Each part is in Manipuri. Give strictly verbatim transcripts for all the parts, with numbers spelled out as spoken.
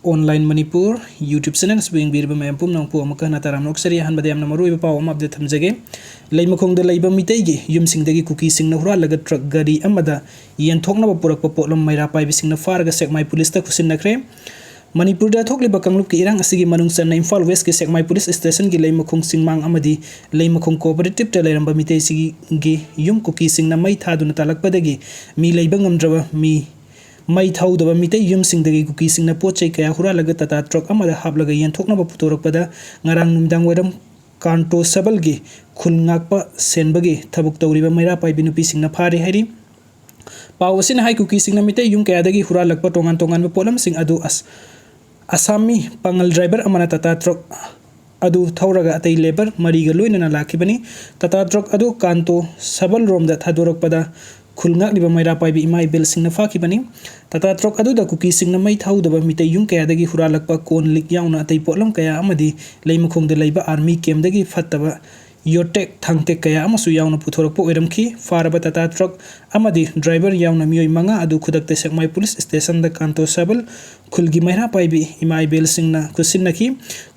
Online Manipur YouTube channel ꯑꯁꯤꯕꯨ ꯌꯦꯡꯕꯤꯔꯤꯕ ꯃꯌꯥꯝ ꯄꯨꯝꯅꯃꯛꯄꯨ ꯑꯃꯨꯛꯀ ꯍꯟꯅ ꯇꯔꯥꯝꯅ ꯑꯣꯛꯆꯔꯤ꯫ ꯑꯍꯥꯟꯕꯗ ꯌꯥꯝꯅ ꯃꯔꯨꯑꯣꯏꯕ ꯄꯥꯎ ꯑꯃ update ꯊꯝꯖꯒꯦ꯫ ꯂꯩꯃꯈꯣꯡꯗ ꯂꯩꯕ ꯃꯤꯇꯩꯒꯤ ꯌꯨꯝꯁꯤꯡꯗꯒꯤ ꯀꯨꯀꯤꯁꯤꯡꯅ ꯍꯨꯔꯥꯜꯂꯒ truck ꯒꯥꯔꯤ ꯑꯃꯗ ꯌꯦꯟꯊꯣꯛꯅꯕ ꯄꯨꯔꯛꯄ ꯄꯣꯠꯂꯝ ꯃꯩꯔꯥ ꯄꯥꯏꯕꯤꯁꯤꯡꯅ ꯐꯥꯔꯒ ꯁꯦꯛꯃꯥꯏ ꯄꯨꯂꯤꯁꯇ ꯈꯨꯠꯁꯤꯟꯅꯈ꯭ꯔꯦ꯫ ꯃꯅꯤꯄꯨꯔꯗ ꯊꯣꯛꯂꯤꯕ ꯀꯥꯡꯂꯨꯞꯀꯤ ꯏꯔꯥꯡ ꯑꯁꯤꯒꯤ ꯃꯅꯨꯡ ꯆꯟꯅ ꯏꯝꯐꯥꯜ ꯋꯦꯁꯀꯤ ꯁꯦꯛꯃꯥꯏ ꯄꯨꯂꯤꯁ ꯁ꯭ꯇꯦꯁꯟꯒꯤ ꯂꯩꯃꯈꯣꯡ ꯆꯤꯡꯃꯥꯡ ꯑꯃꯗꯤ ꯂꯩꯃꯈꯣꯡ ꯀꯣꯑꯣꯄꯔꯦꯇꯤꯞꯇ ꯂꯩꯔꯝꯕ ꯃꯤꯇꯩꯁꯤꯡꯒꯤ ꯌꯨꯝ ꯀꯨꯀꯤꯁꯤꯡꯅ ꯃꯩ ꯊꯥꯗꯨꯅ ꯇꯥꯜꯂꯛꯄꯗꯒꯤ ꯃꯤ ꯂꯩꯕ ꯉꯝꯗ꯭ꯔꯕ ꯃꯤ ꯃꯩ ꯊꯧꯗꯕ ꯃꯤꯇꯩ ꯌꯨꯝꯁꯤꯡꯗꯒꯤ ꯀꯨꯀꯤꯁꯤꯡꯅ ꯄꯣꯠ ꯆꯩ ꯀꯌꯥ ꯍꯨꯔꯥꯜꯂꯒ ꯇꯥꯇꯥ truck ꯑꯃꯗ ꯍꯥꯞꯂꯒ ꯌꯦꯟꯊꯣꯛꯅꯕ ꯄꯨꯊꯣꯔꯛꯄꯗ ꯉꯔꯥꯡ ꯅꯨꯃꯤꯗꯥꯡ ꯋꯥꯏꯔꯝ ꯀꯥꯟꯇꯣꯁꯕꯜꯒꯤ ꯈꯨꯜ ꯉꯥꯛꯄ ꯁꯦꯟꯕꯒꯤ ꯊꯕꯛ ꯇꯧꯔꯤꯕ ꯃꯩꯔꯥ ꯄꯥꯏꯕꯤ ꯅꯨꯄꯤꯁꯤꯡꯅ ꯐꯥꯔꯦ ꯍꯥꯏꯔꯤ꯫ ꯄꯥꯎ ꯑꯁꯤꯅ ꯍꯥꯏ, ꯀꯨꯀꯤꯁꯤꯡꯅ ꯃꯤꯇꯩ ꯌꯨꯝ ꯀꯌꯥꯗꯒꯤ ꯍꯨꯔꯥꯜꯂꯛꯄ ꯇꯣꯉꯥꯟ ꯇꯣꯉꯥꯟꯕ ꯄꯣꯠꯂꯝꯁꯤꯡ ꯑꯗꯨ ꯑꯁ-, ꯑꯁꯥꯝꯃꯤ ꯄꯥꯉꯜ driver ꯑꯃꯅ ꯇꯥꯇꯥ truck ꯑꯗꯨ ꯊꯧꯔꯒ ꯑꯇꯩ labour ꯃꯔꯤꯒ ꯂꯣꯏꯅꯅ ꯂꯥꯛꯈꯤꯕꯅꯤ꯫ ꯇꯥꯇꯥ truck ꯑꯗꯨ ꯀꯥꯟꯇꯣ ꯁꯕꯜꯔꯣꯝꯗ ꯊꯥꯗꯣꯔꯛꯄꯗ ꯈꯨꯜ ꯉꯥꯛꯂꯤꯕ ꯃꯩꯔꯥ ꯄꯥꯏꯕꯤ ꯏꯃꯥ ꯏꯕꯦꯜꯁꯤꯡꯅ ꯐꯥꯈꯤꯕꯅꯤ꯫ ꯇꯥꯇꯥ truck ꯑꯗꯨꯗ ꯀꯨꯀꯤꯁꯤꯡꯅ ꯃꯩ ꯊꯍꯧꯗꯕ ꯃꯤꯇꯩ ꯌꯨꯝ ꯀꯌꯥꯗꯒꯤ ꯍꯨꯔꯥꯜꯂꯛꯄ ꯀꯣꯟ ꯂꯤꯛ ꯌꯥꯎꯅ ꯑꯇꯩ ꯄꯣꯠꯂꯝ ꯀꯌꯥ ꯑꯃꯗꯤ ꯂꯩꯃꯈꯣꯡꯗ ꯂꯩꯕ army campꯇꯒꯤ ꯐꯠꯇꯕ ꯌꯣꯠꯇꯦꯛ ꯊꯥꯡꯇꯦꯛ ꯀꯌꯥ ꯑꯃꯁꯨ ꯌꯥꯎꯅ ꯄꯨꯊꯣꯔꯛꯄ ꯑꯣꯏꯔꯝꯈꯤ꯫ ꯐꯥꯔꯕ ꯇꯥꯇꯥ truck ꯑꯃꯗꯤ driver ꯌꯥꯎꯅ ꯃꯤꯑꯣꯏ ꯃꯉꯥ ꯑꯗꯨ ꯈꯨꯗꯛꯇ ꯁꯦꯛꯃꯥꯏ ꯄꯨꯂꯤꯁ ꯁ꯭ꯇꯦꯁꯟꯗ ꯀꯥꯟꯇꯣ ꯁꯕꯜ ꯈꯨꯜꯒꯤ ꯃꯩꯔꯥ ꯄꯥꯏꯕꯤ ꯏꯃꯥ ꯏꯕꯦꯜꯁꯤꯡꯅ ꯈꯨꯠꯁꯤꯟꯅꯈꯤ꯫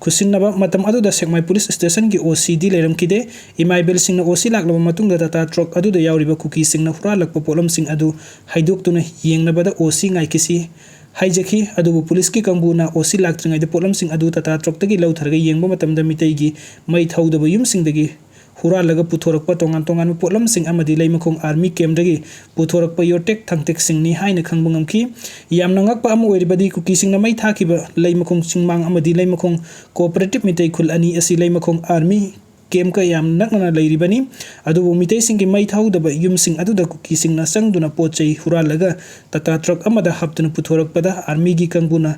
ꯈꯨꯠꯁꯤꯟꯅꯕ ꯃꯇꯝ ꯑꯗꯨꯗ ꯁꯦꯛꯃꯥꯏ ꯄꯨꯂꯤꯁ ꯁ꯭ꯇꯦꯁꯟꯒꯤ OCꯗꯤ ꯂꯩꯔꯝꯈꯤꯗꯦ꯫ ꯏꯃꯥ ꯏꯕꯦꯜꯁꯤꯡꯅ OC ꯂꯥꯛꯂꯕ ꯃꯇꯨꯡꯗ ꯇꯥꯇꯥ truck ꯑꯗꯨꯗ ꯌꯥꯎꯔꯤꯕ ꯀꯨꯀꯤꯁꯤꯡꯅ ꯍꯨꯔꯥꯜꯂꯛꯄ ꯄꯣꯠꯂꯝꯁꯤꯡ ꯑꯗꯨ ꯍꯥꯏꯗꯣꯛꯇꯨꯅ ꯌꯦꯡꯅꯕꯗ OC ꯉꯥꯏꯈꯤꯁꯤ ꯍꯥꯏꯖꯈꯤ꯫ ꯑꯗꯨꯕꯨ ꯄꯨꯂꯤꯁꯀꯤ ꯀꯥꯡꯕꯨꯅ OC ꯂꯥꯛꯇ꯭ꯔꯤꯉꯩꯗ ꯄꯣꯠꯂꯝꯁꯤꯡ ꯑꯗꯨ ꯇꯥꯇꯥ truckꯇꯒꯤ ꯂꯧꯊꯔꯒ ꯌꯦꯡꯕ ꯃꯇꯝꯗ ꯃꯤꯇꯩꯒꯤ ꯃꯩ ꯊꯧꯗꯕ ꯌꯨꯝꯁꯤꯡꯗꯒꯤ ꯍꯨꯔꯥꯜꯂꯒ ꯄꯨꯊꯣꯔꯛꯄ ꯇꯣꯉꯥꯟ ꯇꯣꯉꯥꯟꯕ ꯄꯣꯠꯂꯝꯁꯤꯡ ꯑꯃꯗꯤ ꯂꯩꯃꯈꯣꯡ army campꯗꯒꯤ ꯄꯨꯊꯣꯔꯛꯄ ꯌꯣꯠꯇꯦꯛ ꯊꯥꯡꯇꯦꯛꯁꯤꯡꯅꯤ ꯍꯥꯏꯅ ꯈꯪꯕ ꯉꯝꯈꯤ꯫ ꯌꯥꯝꯅ ꯉꯛꯄ ꯑꯃ ꯑꯣꯏꯔꯤꯕꯗꯤ ꯀꯨꯀꯤꯁꯤꯡꯅ ꯃꯩ ꯊꯥꯈꯤꯕ ꯂꯩꯃꯈꯣꯡ ꯆꯤꯡꯃꯥꯡ ꯑꯃꯗꯤ ꯂꯩꯃꯈꯣꯡ cooperative ꯃꯤꯇꯩ ꯈꯨꯜ ꯑꯅꯤ ꯑꯁꯤ ꯂꯩꯃꯈꯣꯡ army campꯀ ꯌꯥꯝ ꯅꯛꯅꯅ ꯂꯩꯔꯤꯕꯅꯤ꯫ ꯑꯗꯨꯕꯨ ꯃꯤꯇꯩꯁꯤꯡꯒꯤ ꯃꯩ ꯊꯍꯧꯗꯕ ꯌꯨꯝꯁꯤꯡ ꯑꯗꯨꯗ ꯀꯨꯀꯤꯁꯤꯡꯅ ꯆꯪꯗꯨꯅ ꯄꯣꯠ ꯆꯩ ꯍꯨꯔꯥꯜꯂꯒ ꯇꯥꯇꯥ truck ꯑꯃꯗ ꯍꯥꯞꯇꯨꯅ ꯄꯨꯊꯣꯔꯛꯄꯗ armyꯒꯤ ꯀꯥꯡꯕꯨꯅ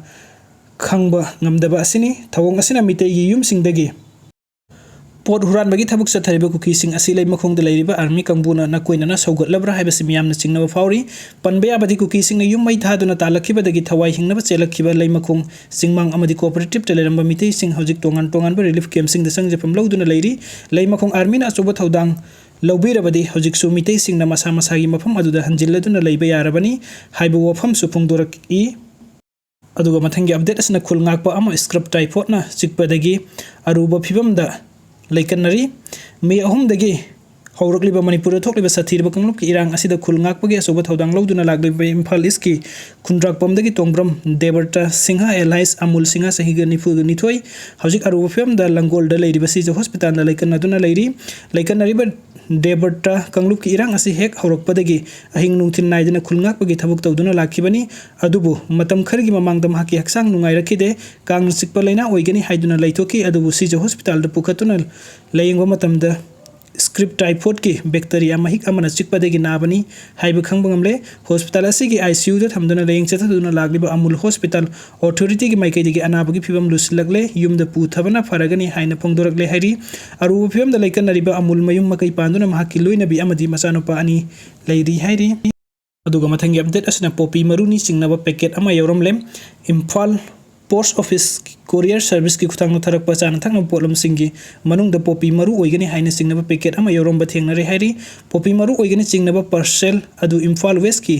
ꯈꯪꯕ ꯉꯝꯗꯕ ꯑꯁꯤꯅꯤ꯫ ꯊꯧꯑꯣꯡ ꯑꯁꯤꯅ ꯃꯤꯇꯩꯒꯤ ꯌꯨꯝꯁꯤꯡꯗꯒꯤ ꯄꯣꯠ ꯍꯨꯔꯥꯟꯕꯒꯤ ꯊꯕꯛ ꯆꯠꯊꯔꯤꯕ ꯀꯨꯀꯤꯁꯤꯡ ꯑꯁꯤ ꯂꯩꯃꯈꯣꯡꯗ ꯂꯩꯔꯤꯕ army ꯀꯥꯡꯕꯨꯅ ꯅꯀꯣꯏꯅꯅ ꯁꯧꯒꯠꯂꯕ꯭ꯔꯥ ꯍꯥꯏꯕꯁꯤ ꯃꯤꯌꯥꯝꯅ ꯆꯤꯡꯅꯕ ꯐꯥꯎꯔꯤ꯫ ꯄꯟꯕ ꯌꯥꯕꯗꯤ ꯀꯨꯀꯤꯁꯤꯡꯅ ꯌꯨꯝ ꯃꯩ ꯊꯥꯗꯨꯅ ꯇꯥꯜꯂꯛꯈꯤꯕꯗꯒꯤ ꯊꯋꯥꯏ ꯍꯤꯡꯅꯕ ꯆꯦꯜꯂꯛꯈꯤꯕ ꯂꯩꯃꯈꯣꯡ ꯆꯤꯡꯃꯥꯡ ꯑꯃꯗꯤ cooperative ꯂꯩꯔꯝꯕ ꯃꯤꯇꯩꯁꯤꯡ ꯍꯧꯖꯤꯛ ꯇꯣꯉꯥꯟ ꯇꯣꯉꯥꯟꯕ relief campꯁꯤꯡꯗ ꯆꯪꯖꯐꯝ ꯂꯧꯗꯨꯅ ꯂꯩꯔꯤ꯫ ꯂꯩꯃꯈꯣꯡ armyꯅ ꯑꯆꯧꯕ ꯊꯧꯗꯥꯡ ꯂꯧꯕꯤꯔꯕꯗꯤ ꯍꯧꯖꯤꯛꯁꯨ ꯃꯤꯇꯩꯁꯤꯡꯅ ꯃꯁꯥ ꯃꯁꯥꯒꯤ ꯃꯐꯝ ꯑꯗꯨꯗ ꯍꯟꯖꯤꯜꯂꯗꯨꯅ ꯂꯩꯕ ꯌꯥꯔꯕꯅꯤ ꯍꯥꯏꯕ ꯋꯥꯐꯝꯁꯨ ꯐꯣꯡꯗꯣꯔꯛꯏ꯫ ꯑꯗꯨꯒ ꯃꯊꯪꯒꯤ ꯑꯞꯗꯦꯠ ꯑꯁꯤꯅ ꯈꯨꯜ ꯉꯥꯛꯄ ꯑꯃ ꯁ꯭ꯀ꯭ꯔꯕ ꯇꯥꯏꯐꯣꯠꯅ ꯆꯤꯛꯄꯗꯒꯤ ꯑꯔꯨꯕ ꯐꯤꯕꯝꯗ ꯂꯩꯀꯠꯅꯔꯤ꯫ ꯃꯦ ꯑꯍꯨꯝꯗꯒꯤ ꯍꯧꯔꯛꯂꯤꯕ ꯃꯅꯤꯄꯨꯔꯗ ꯊꯣꯛꯂꯤꯕ ꯁꯥꯊꯤꯔꯕ ꯀꯥꯡꯂꯨꯞꯀꯤ ꯏꯔꯥꯡ ꯑꯁꯤꯗ ꯈꯨꯜ ꯉꯥꯛꯄꯒꯤ ꯑꯆꯧꯕ ꯊꯧꯗꯥꯡ ꯂꯧꯗꯨꯅ ꯂꯥꯛꯂꯤꯕ ꯏꯝꯐꯥꯜ ꯏꯁꯀꯤ ꯈꯨꯟꯗ꯭ꯔꯥꯛꯄꯝꯗꯒꯤ ꯇꯣꯡꯕ꯭ꯔꯝ ꯗꯦꯕꯔꯇ ꯁꯤꯡꯍ alias ꯑꯃꯨꯜ ꯁꯤꯡꯍ ꯆꯍꯤꯒ ꯅꯤꯐꯨꯒ ꯅꯤꯊꯣꯏ ꯍꯧꯖꯤꯛ ꯑꯔꯨꯕ ꯐꯤꯕꯝꯗ ꯂꯪꯒꯣꯜꯗ ꯂꯩꯔꯤꯕ ꯁꯤꯖ ꯍꯣꯁꯄꯤꯇꯥꯜꯗ ꯂꯩꯀꯠꯅꯗꯨꯅ ꯂꯩꯔꯤ꯫ ꯂꯩꯀꯠꯅꯔꯤꯕ ꯗꯦꯕꯔꯇ ꯀꯥꯡꯂꯨꯞꯀꯤ ꯏꯔꯥꯡ ꯑꯁꯤ ꯍꯦꯛ ꯍꯧꯔꯛꯄꯗꯒꯤ ꯑꯍꯤꯡ ꯅꯨꯡꯊꯤꯜ ꯅꯥꯏꯗꯅ ꯈꯨꯜ ꯉꯥꯛꯄꯒꯤ ꯊꯕꯛ ꯇꯧꯗꯨꯅ ꯂꯥꯛꯈꯤꯕꯅꯤ꯫ ꯑꯗꯨꯕꯨ ꯃꯇꯝ ꯈꯔꯒꯤ ꯃꯃꯥꯡꯗ ꯃꯍꯥꯛꯀꯤ ꯍꯛꯆꯥꯡ ꯅꯨꯡꯉꯥꯏꯔꯛꯈꯤꯗꯦ꯫ ꯀꯥꯡꯅ ꯆꯤꯛꯄ ꯂꯥꯏꯅꯥ ꯑꯣꯏꯒꯅꯤ ꯍꯥꯏꯗꯨꯅ ꯂꯩꯊꯣꯛꯈꯤ꯫ ꯑꯗꯨꯕꯨ ꯁꯤꯖ ꯍꯣꯁꯄꯤꯇꯥꯜꯗ ꯄꯨꯈꯠꯇꯨꯅ ꯂꯥꯌꯦꯡꯕ ꯃꯇꯝꯗ ꯁ꯭ꯀ꯭ꯔꯤꯞ ꯇꯥꯏꯐꯣꯏꯗꯀꯤ ꯕꯦꯛꯇꯔꯤꯌꯥ ꯃꯍꯤꯛ ꯑꯃꯅ ꯆꯤꯛꯄꯗꯒꯤ ꯅꯥꯕꯅꯤ ꯍꯥꯏꯕ ꯈꯪꯕ ꯉꯝꯂꯦ꯫ ꯍꯣꯁꯄꯤꯇꯥꯜ ꯑꯁꯤꯒꯤ ICUꯗ ꯊꯝꯗꯨꯅ ꯂꯥꯌꯦꯡ ꯆꯠꯊꯗꯨꯅ ꯂꯥꯛꯂꯤꯕ ꯑꯃꯨꯜ ꯍꯣꯁꯄꯤꯇꯥꯜ ꯑꯣꯊꯣꯔꯤꯇꯤꯒꯤ ꯃꯥꯏꯀꯩꯗꯒꯤ ꯑꯅꯥꯕꯒꯤ ꯐꯤꯕꯝ ꯂꯨꯁꯤꯜꯂꯛꯂꯦ, ꯌꯨꯝꯗ ꯄꯨꯊꯕꯅ ꯐꯔꯒꯅꯤ ꯍꯥꯏꯅ ꯐꯣꯡꯗꯣꯔꯛꯂꯦ ꯍꯥꯏꯔꯤ꯫ ꯑꯔꯨꯕ ꯐꯤꯕꯝꯗ ꯂꯩꯀꯠꯅꯔꯤꯕ ꯑꯃꯨꯜ ꯃꯌꯨꯝ ꯃꯀꯩ ꯄꯥꯟꯗꯨꯅ ꯃꯍꯥꯛꯀꯤ ꯂꯣꯏꯅꯕꯤ ꯑꯃꯗꯤ ꯃꯆꯥꯅꯨꯄꯥ ꯑꯅꯤ ꯂꯩꯔꯤ ꯍꯥꯏꯔꯤ꯫ ꯑꯗꯨꯒ ꯃꯊꯪꯒꯤ ꯑꯞꯗꯦꯠ ꯑꯁꯤꯅ ꯄꯣꯄꯤ ꯃꯔꯨꯅꯤ ꯆꯤꯡꯅꯕ ꯄꯦꯀꯦꯠ ꯑꯃ ꯌꯥꯎꯔꯝꯂꯦ꯫ ꯏꯝꯐꯥꯜ ꯄꯣꯁ ꯑꯣꯐꯤꯁ ꯀꯣꯔꯤꯌꯔ ꯁꯔꯚꯤꯁꯀꯤ ꯈꯨꯠꯊꯥꯡꯗ ꯊꯥꯔꯛꯄ ꯆꯥꯅ ꯊꯛꯅꯕ ꯄꯣꯠꯂꯝꯁꯤꯡꯒꯤ ꯃꯅꯨꯡꯗ ꯄꯣꯄꯤ ꯃꯔꯨ ꯑꯣꯏꯒꯅꯤ ꯍꯥꯏꯅ ꯆꯤꯡꯅꯕ ꯄꯦꯀꯦꯠ ꯑꯃ ꯌꯥꯎꯔꯝꯕ ꯊꯦꯡꯅꯔꯦ ꯍꯥꯏꯔꯤ꯫ ꯄꯣꯄꯤ ꯃꯔꯨ ꯑꯣꯏꯒꯅꯤ ꯆꯤꯡꯅꯕ ꯄꯥꯔꯁꯦꯜ ꯑꯗꯨ ꯏꯝꯐꯥꯜ ꯋꯦꯁꯀꯤ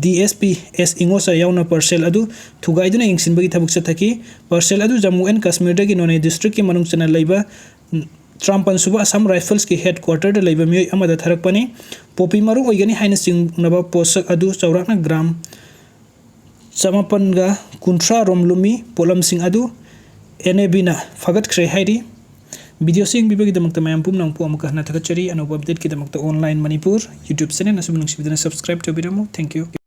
DSP S ꯏꯉꯣꯆꯥ ꯌꯥꯎꯅ ꯄꯥꯔꯁꯦꯜ ꯑꯗꯨ ꯊꯨꯒꯥꯏꯗꯨꯅ ꯌꯦꯡꯁꯤꯟꯕꯒꯤ ꯊꯕꯛ ꯆꯠꯊꯈꯤ꯫ ꯄꯥꯔꯁꯦꯜ ꯑꯗꯨ ꯖꯝꯃꯨ ꯑꯦꯟ ꯀꯥꯁꯃꯤꯔꯗꯒꯤ ꯅꯣꯅꯦ ꯗꯤꯁꯇ꯭ꯔꯤꯛꯀꯤ ꯃꯅꯨꯡ ꯆꯟꯅ ꯂꯩꯕ ꯇꯔꯥꯃꯥꯄꯟ ꯁꯨꯕ ꯑꯁꯥꯝ ꯔꯥꯏꯐꯜꯁꯀꯤ ꯍꯦꯗ ꯀ꯭ꯋꯥꯔꯇꯔꯗ ꯂꯩꯕ ꯃꯤꯑꯣꯏ ꯑꯃꯗ ꯊꯥꯔꯛꯄꯅꯤ꯫ ꯄꯣꯄꯤ ꯃꯔꯨ ꯑꯣꯏꯒꯅꯤ ꯍꯥꯏꯅ ꯆꯤꯡꯅꯕ ꯄꯣꯠꯁꯛ ꯑꯗꯨ ꯆꯥꯎꯔꯥꯛꯅ ꯒ꯭ꯔꯥꯝ ꯆꯃꯥꯄꯟꯒ ꯀꯨꯟꯊ꯭ꯔꯥ ꯔꯣꯝ ꯂꯨꯝꯃꯤ꯫ ꯄꯣꯠꯂꯝꯁꯤꯡ ꯑꯗꯨ NABꯅ ꯐꯥꯒꯠꯈ꯭ꯔꯦ ꯍꯥꯏꯔꯤ꯫ ꯚꯤꯗꯤꯑꯣꯁꯤ ꯌꯦꯡꯕꯤꯕꯒꯤꯗꯃꯛꯇ ꯃꯌꯥꯝ ꯄꯨꯝꯅꯃꯛꯄꯨ ꯑꯃꯨꯛꯀ ꯍꯟꯅ ꯊꯥꯒꯠꯆꯔꯤ꯫ ꯑꯅꯧꯕ ꯑꯞꯗꯦꯠꯀꯤꯗꯃꯛꯇ Online Manipur YouTube channel ꯑꯁꯤꯕꯨ ꯅꯨꯡꯁꯤꯕꯤꯗꯨꯅ subscribe ꯇꯧꯕꯤꯔꯝꯃꯨ꯫ Thank you꯫